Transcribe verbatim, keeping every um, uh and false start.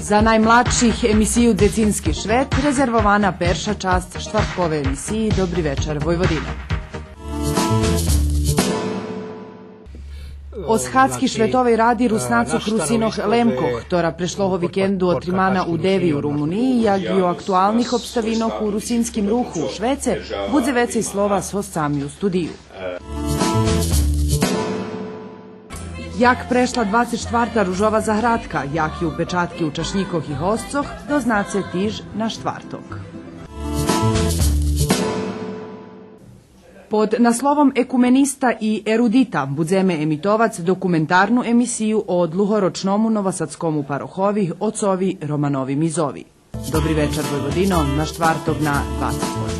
За наймладших емисию Дзецински швет резервована перша часц штвартковей емисиї Добри вечар, Войводино. О схадзки Шветовей ради руснацох Русинох лемкох, хтора прешлого викенду отримана у Деви у Румуниї, як и о актуалних обставинох у русинским руху у швеце, будзе вецей слова з госцами у студию. Як прешла двацец штварта Ружова заградка, яки упечатки учашнїкох и госцох, дознаце тиж на штварток. Под насловом Екумениста и ерудита будземе емитовац документарну емисию о длугорочному новосадскому парохови, оцови Романови Мизови. Добри вечар, Войводино, на штварток на двацец годзин.